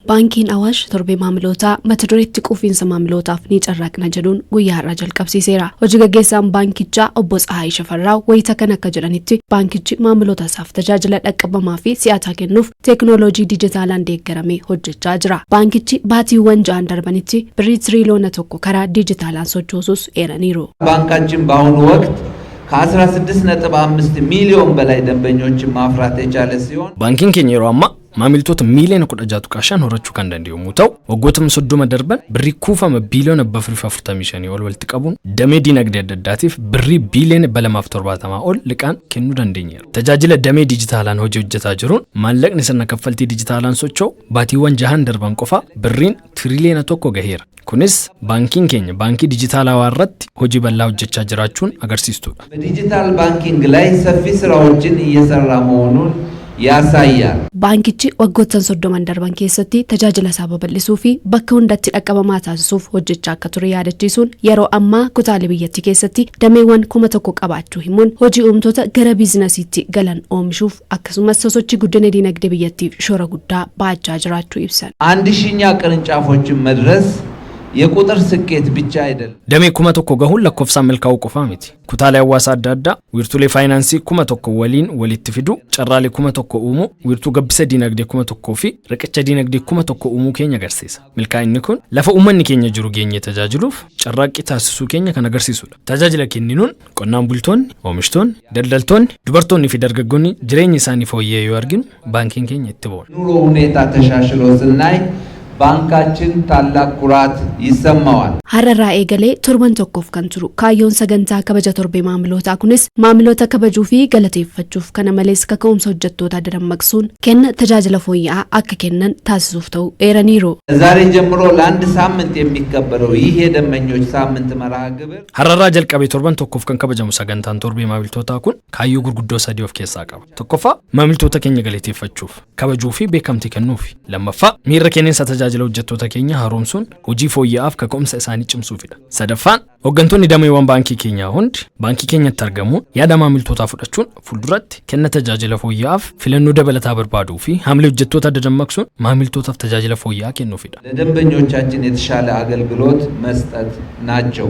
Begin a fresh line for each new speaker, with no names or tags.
Baankiin Awaash torbee maamilootaa mata dureetti quufiinsa maamilootaaf ni carraaqna jedhuun guyyaa har'aa jalqabsiiseera. Hojii gaggeessaan baankichaa obbo Tsahaayii Shafarraa wayita kana akka jedhanitti, baankichi maamiloota isaaf tajaajila dhaqqabamaa fi si'ataa kennuuf teeknooloojii dijitaalaan deeggaramee hojjechaa jira. Baankichi baatiiwwan 6n darbanitti birrii tiriiliyoona 1 karaa dijitaalaan sochoosuus eeraniiru.
ባንካችን በአሁኑ ወቅት ከ16.5 ሚሊዮን በላይ ደንበኞችን ማፍራት የቻለ ሲሆን
Baankiin keenya yeroo ammaa maamiltoota miiliyoona 16.5 horachuu kan danda'u yommuu ta'u, waggoota 30 darban birrii kuufama biiliyoona 445 ol walitti qabuun damee diinagdee adda addaatiif birrii biiliyoona 270 ol liqaan kennuu dandeenyeera. Tajaajila damee dijitaalaan hojii hojjetaa jiruun maallaqni sirna kaffaltii dijitaalaan socho'u baatiiwwan 6n darban qofa birriin tiriiliyoona 1 gaheera. Kunis baankiin keenya baankii dijitaalawaa irratti hojii bal'aa hojjechaa jiraachuun agarsiistuudha.
በዲጂታል ባንኪንግ ላይ ሰፊ ስራዎችን እየሰራ መሆኑን ያሳያል።
Baankichi waggoottan 30n darban keessatti tajaajila isaa babal'isuu fi bakka hundatti dhaqqabamaa taasisuuf hojjechaa akka ture yaadachiisuun, yeroo ammaa kutaalee biyyattii keessatti dameewwan 1000 qabaachuu himuun, hojii uumtoota gara biizinasiitti galan oomishuuf akkasumas sosochii guddina diinagdee biyyattiif shoora guddaa baachaa jiraachuu ibsan.
አንድ ሺኛ ቅርንጫፎችን መድረስ የቁጥር ስኬት ብቻ አይደለም።
Damee 1000 gahuun lakkoofsaan milkaa'uu qofaa miti. Kutaalee hawaasaa adda addaa wiirtulee faayinaansii 1000 waliin walitti fiduu, carraalee 1000 uumuu, wiirtuu gabbisa diinagdee 1000 fi riqicha diinagdee 1000 uumuu keenya agarsiisa. Milkaa'inni kun lafa uummanni keenya jiru geenyee tajaajiluuf carraaqqii taasisuu keenya kan agarsiisudha. Tajaajila kenninuun qonnaan bultoonni, oomishtoonni, daldaltoonni, dubartoonni fi dargaggoonni jireenya isaanii fooyyee yoo arginu baankiin keenya itti boona.
ኑሮ ሁኔታ ተሻሽሎ ስናይ ባንካችን ታላቅ ኩራት ይሰማዋል።
Har'arraa eegalee torban tokkoof kan turu kaayyoon sagantaa kabaja torbee maamilootaa kunis maamiloota kabajuu fi galateeffachuuf, kana malees kaka'umsa hojjettootaa dadammaqsuun kenna tajaajila fooyya'aa akka kennan taasisuuf ta'u eeraniiru.
ዛሬ ጀምሮ ለአንድ ሳምንት የሚከበረው ይህ የደንበኞች ሳምንት መርሃ ግብር
Har'arraa jalqabee torban tokkoof kan kabajamu sagantaan torbee maamiltootaa kun kaayyoo gurguddoo sadii of keessaa qaba. Tokkoffaa, maamiltoota keenya galateeffachuuf, kabajuu fi beekamtii kennuufi. Lammaffaa, miira kenniinsa tajaajila hojjettoota keenya haaromsuun hojii fooyya'aaf kaka'umsa isaanii cimsuufidha. Sadaffaan, hooggantoonni dameewwan baankii keenyaa hundi baankii keenyatti argamuun yaada maamiltootaa fudhachuun fuulduratti kenna tajaajila fooyya'aaf filannoo dabalataa barbaaduu fi haamilee hojjettoota dadammaqsuun maamiltootaaf tajaajila fooyya'aa kennuufidha.
ለደንበኞቻችን የተሻለ አገልግሎት መስጠት ናቸው።